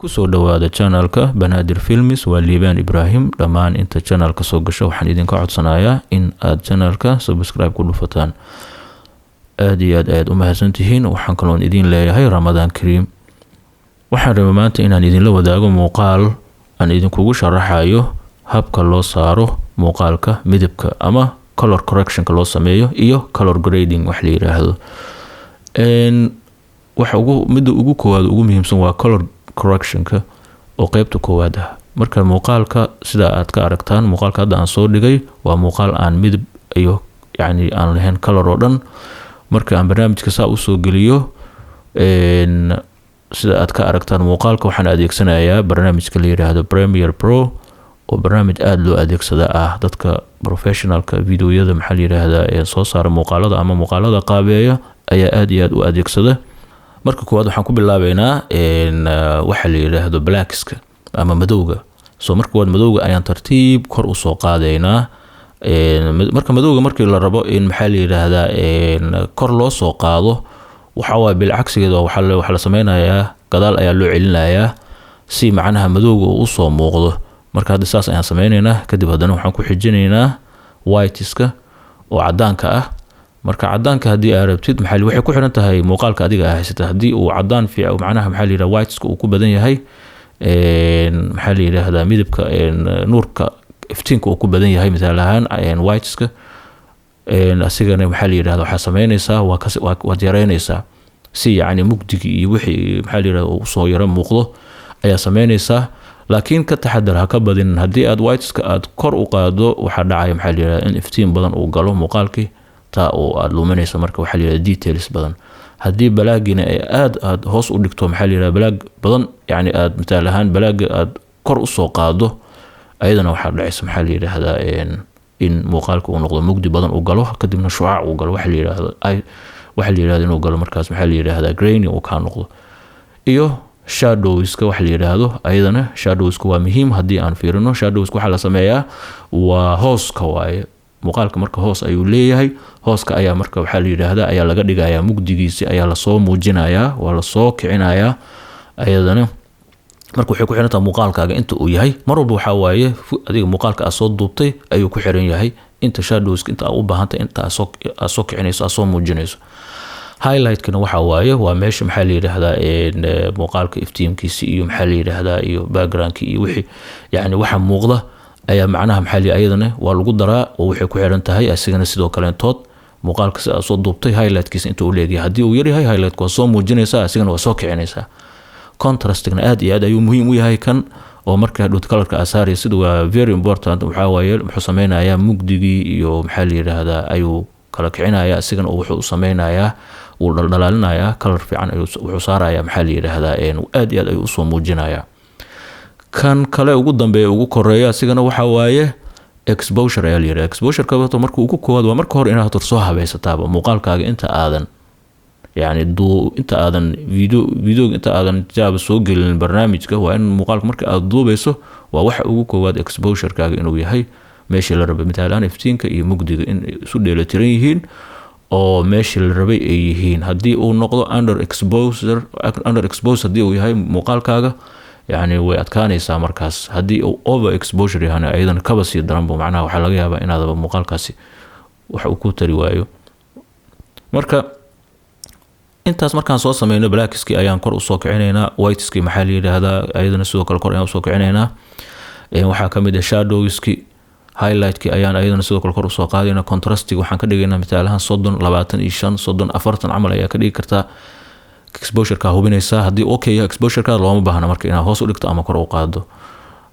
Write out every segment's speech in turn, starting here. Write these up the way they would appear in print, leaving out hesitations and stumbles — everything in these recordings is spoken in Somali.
Kusoo dhawaada channelka Banaadir Films. Waa Liibaan Ibraahim. Dhammaan inta channelka soo gasho waxaan idinka codsanayaa in aad channelka subscribe ku dhufataan. Aada iyo aad ayaad u mahadsantihiin. Waxaan kaloon idin leeyahay Ramadaan Kariim. Waxaan rabay maanta inaan idinla wadaago muuqaal aan idinkugu sharaxayo habka loo saaro muuqaalka midabka ama color correctionka loo sameeyo iyo color grading wax la yiraahdo. Waxa ugu midda ugu koowaad, ugu muhiimsan, waa color correctionka oo qeybta koowaad ah. Marka muuqaalka sida aad ka aragtaan, muuqaalka hadda aan soo dhigay waa muuqaal aan midab iyo yacni aan lahayn color oo dhan. Marka aan barnaamijka saa usoo geliyo, sida aad ka aragtaan muuqaalka, waxaan adeegsanayaa barnaamijka la yiraahdo Premiere Pro, oo barnaamij aada loo adeegsada ah. Dadka professionalka videoyada, maxaa la yiraahdaa, ee soo saara muuqaalada ama muuqaalada qaabeeya ayaa aada iyo aada u adeegsada. Marka koowaad waxaan ku bilaabeynaa waxa la yiraahdo blackska ama madowga. So marka koowaad madowga ayaan tartiib kor usoo qaadaynaa. Marka madowga markii la rabo in, maxaa la yiraahdaa, kor loo soo qaado, waxa waaye bilcagsigeeda. Waxaa la sameynayaa, gadaal ayaa loo celinayaa si macnaha madowga uu usoo muuqdo. Marka hadda saas ayaan sameyneynaa. Kadib haddana waxaan ku xijinaynaa whiteska oo cadaanka ah. Marka cadaanka haddii aad rabtid, maxaa waxay ku xiran tahay muuqaalka adiga aa haysata. Haddii uu cadaan fiican, macnaha, maxaa la yidhahda, whiteska uu ku badan yahay, maxaa la yidhaahdaa, midabka nuurka iftiinka uu ku badan yahay, misaal ahaan whiteska asigana, maxaa la yidhahda, waxaa sameynaysaa waa kas waad yareynaysaa si yacni mugdigii iyo wixii, maxaa la yidhahda, uu usoo yaro muuqdo ayaa sameynaysaa. Laakiin ka taxadar, ha ka badinin. Haddii aad whiteska aad kor u qaado, waxaa dhacaya, maxaa la yidhahda, in iftiin badan uu galo muuqaalkii, taa oo aada luminayso marka, waxaa la yidhahda, details badan. Haddii blackgiina ay aada aada hoos u dhigto, maxaa la yidhahda, black badan, yacni aada mitaal ahaan blackga aada kor usoo qaado, ayadana waxaa dhacaysa, maxaa la yidhaahdaa, in muuqaalka uu noqdo mugdi badan uu galo, kadibna shucaac uu galo, waxa la yidhaahdo, waxa la yidhahdo inuu galo markaas, maxaa la yidhaahdaa, grainy uu kaa noqdo. Iyo shadowska waxa la yidhaahdo, ayadana shadowska waa muhiim. Haddii aan fiirino shadowska, waxaa la sameeyaa waa hooska waaye. Muuqaalka marka hoos ayuu leeyahay. Hooska ayaa marka, waxaa la yidhaahdaa, ayaa laga dhigayaa mugdigiisi ayaa lasoo muujinayaa, waa lasoo kicinayaa. Ayadana marka waxay ku xirantaha muuqaalkaaga inta uu yahay. Mar walba waxaa waaye adiga muuqaalka aad soo duubtay ayuu ku xiran yahay inta shadowska, inta aad u baahantay, inta aad soo kicinayso, aad soo muujinayso. Highlightkana waxaa waaye waa meesha, maxaa la yidhaahdaa, muuqaalka iftiinkiisi iyo, maxaa la yidhaahdaa, iyo backgroundki iyo wixii, yacni waxa muuqda ayaa macnaha, maxaa la, ayadana waa lagu daraa oo waxay ku xiran tahay asigana sidoo kaleentood muuqaalka si aad soo duubtay highlightkiisa inta uu leegyahay. Haddii uu yaryahay, highlightka waa soo muujinaysaa, asigana waa soo kicinaysaa. Contrastigna aad iyo aad ayuu muhiim u yahay kan oo marka hadhowta colorka aad saaraya sida waa very important. Waxaa waaye muxuu sameynayaa mugdigii iyo, maxaa la yidhaahdaa, ayuu kala kicinaya isigana, oo wuxuu u sameynayaa, wuu dhaldhalaalinayaa, color fiican ayuu wuxuu saarayaa, maxaa la yidhaahdaa, aad iyo aad ayuu usoo muujinayaa. Kan kale ugu dambeeya, ugu koreeya, asigana waxaa waaye exposure ayaa la yidhaha. Exposure-ka horta marka ugu koowaad waa marka hore inaad horta soo habeysataaba muuqaalkaaga inta aadan yacni duu inta aadan videoga inta aadan jaaba soo gelin barnaamijka. Waa in muuqaalka marka aad duubeyso waa waxa ugu koowaad exposure-kaaga inuu yahay meeshii la rabay. Mitaalaan iftiinka iyo mugdiga in isu dheelatiran yihiin oo meeshii la rabay ay yihiin. Haddii uu noqdo under exposure, under expose haddii uu yahay muuqaalkaaga, yacni way adkaanaysaa markaas. Haddii uu over exposure yahana, ayadana kaba sii daranbo, macnaha waxaa laga yaabaa inaadaba muuqaalkaasi wax uu ku tari waayo. Marka intaas markaan soo sameyno, blackski ayaan kor usoo kicinaynaa, whiteski, maxaa la yidhaahdaa, ayadana sidoo kale kor ayaan usoo kicinaynaa. Waxaa kamid ah shadowski, highlightkii ayaan ayadana sidoo kale kor usoo qaadayna. Contrastiga waxaan ka dhigaynaa mitaalahan 30, 25, 30, 40 camal ayaa ka dhigi kartaa. Exposureka hubinaysaa. Haddii okay exposureka, looma baahna marka inaad hoos u dhigto ama kor u qaado.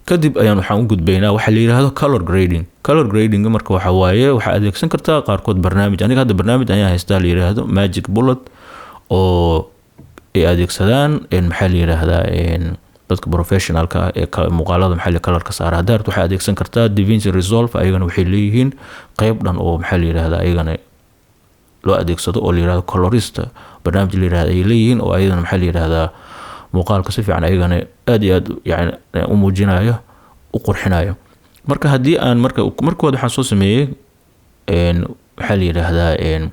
Kadib ayaan waxaan u gudbaynaa waxa la yidhaahdo color grading. Color grading marka waxa waaye waxaa adeegsan kartaa qaarkood barnaamij. Aniga hadda barnaamij ayaan haystaa la yidhaahdo Magic Bullet oo ay adeegsadaan, maxaa la yidhaahdaa, dadka professionalka ah ee muuqaalada, maxaa la, colorka saara. Haddaa rabto, waxaa adeegsan kartaa DaVinci Resolve. Ayagana waxay leeyihiin qeyb dhan oo, maxaa la yidhaahdaa, ayagana loo adeegsado oo la yidhahdo Colorista barnaamij la yidhahdo ay leeyihiin, oo ayadana, maxaa la yidhahdaa, muuqaalka si fiican ayagana aad iyo aad yani u muujinayo, u qurxinayo. Marka haddii aan marka markood waxaan soo sameeyey, maxaa la yidhaahdaa,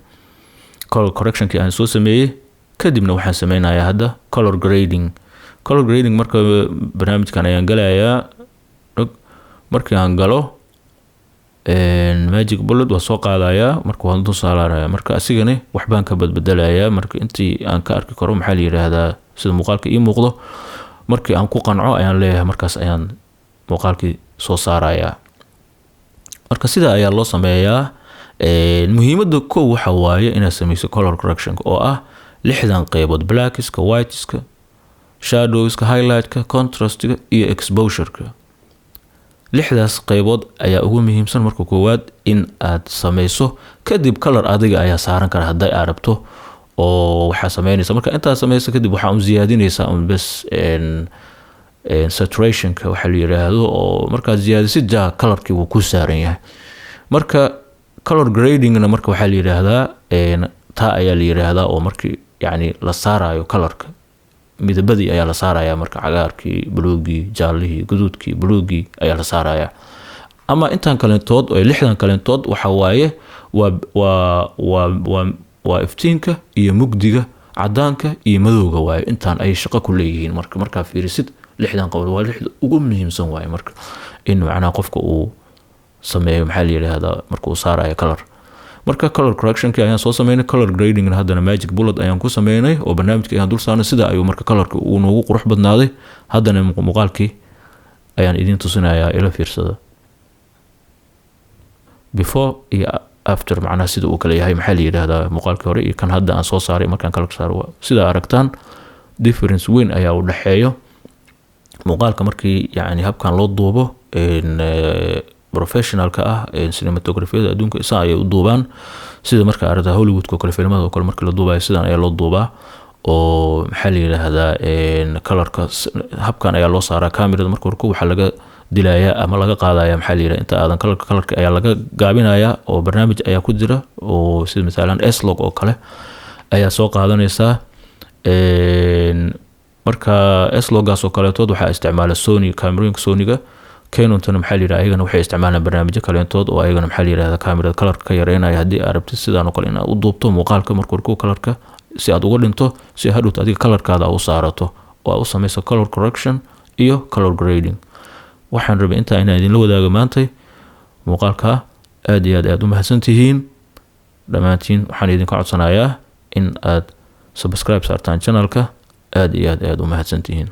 color correctionkii aan soo sameeyey, kadibna waxaan sameynayaa hadda color grading. Color grading marka waxaa waaye Color grading marka barnaamijkan ayaan galayaa. Markii aan galo Magic Bullet, waa soo qaadayaa. Marka waan dul saaraya. Marka asigani waxbaan ka badbedelayaa. Marka intii aan ka arki karo, maxaa la yiraahdaa, sida muuqaalka ii muuqdo, markii aan ku qanco ayaan leeyahay, markaas ayaan muuqaalkii soo saarayaa. Marka sidaa ayaa loo sameeyaa. Muhiimadda kow waxa waaye inaad sameyso color correction oo ah lixdan qeybood: blackiska, whiteska, shadowska, highlightka, contrastiga iyo exposureka. Lixdaas qeybood ayaa ugu muhiimsan. Marka koowaad in aad sameyso, kadib color adiga ayaa saaran kara hadday aad rabto, oo waxaa sameynaysa marka intaad sameyso kadib, waxaa un ziyaadinaysaa un bes saturationka waxaa la yiraahdo, oo markaad ziyaadisid ja colorkii wuu ku saaran yahay. Marka color gradingna marka waxaa la yiraahdaa taa ayaa la yiraahdaa, oo markii yacni la saarayo colorka, midabadii ayaa la saaraya. Marka cagaarkii, buluugii, jaallihii, guduudkii, buluugii ayaa la saaraya. Ama intan kalentood oo lixdan kalentood waxa waaye waa iftiinka iyo mugdiga, cadaanka iyo madowga waaye. Intaan ay shaqo ku leeyihiin. Marka markaa fiirisid lixdan qodob, waa lixda ugu muhiimsan waaye. Marka in macnaha qofka uu sameeyo, maxaa la yidhaahdaa, marka uu saarayo color. Marka color correctionki ayaan soo sameynay, color grading haddana Magic Bullet ayaan ku sameynay, oo barnaamijka ayaan dul saarnay. Sida ayuu marka colorka uu noogu qurux badnaaday. Haddana muuqaalkii ayaan idiin tusinayaa, ila fiirsada before iyo after, macnaha sida uu kale yahay, maxaa la yidhaahdaa, muuqaalkii hore iyo kan hadda aan soo saaray markaan color saaro. Sida aragtaan, difference weyn ayaa u dhexeeyo muuqaalka markii yacni habkan loo duubo. Professionalka ah cinematografiyada adduunka isaa ayay u duubaan. Sida marka aragta Hollywoodka oo kale, filimada oo kale markii la duubayo, sidan ayaa loo duubaa, oo maxaa la yidhaahdaa, colorka habkan ayaa loo saaraa camerada. Marka hore waxaa laga dilayaa ama laga qaadaya, maxaa la yidhahdaa, inta aadan colorka ayaa laga gaabinayaa, oo barnaamij ayaa ku jira, oo sida masalan S-Log oo kale ayaa soo qaadanaysaa. Marka S-Logaas oo kaleetood waxaa isticmaala Sony, kaamerooyinka Sonyga. Canontana, maxaa la yidhahda, ayagana waxay isticmaalaan barnaamijyo kaleentood oo ayagana, maxaa la yidhahda, kaamerada colorka ka yareynaya. Haddii aad rabtid sidaan oo kale inaad u duubto muuqaalka, marka hore colorka si aad uga dhinto, si hadhowta adiga colorkaada u saarato oo aad u sameyso color correction iyo color grading. Waxaan rabay intaa inaan idinla wadaago maantay muuqaalka. Aad iyo aad aad u mahadsantihiin dhammaantiin. Waxaan idinka codsanayaa in aad subscribe saartaan channelka. Aad iyo aad aad u mahadsantihiin.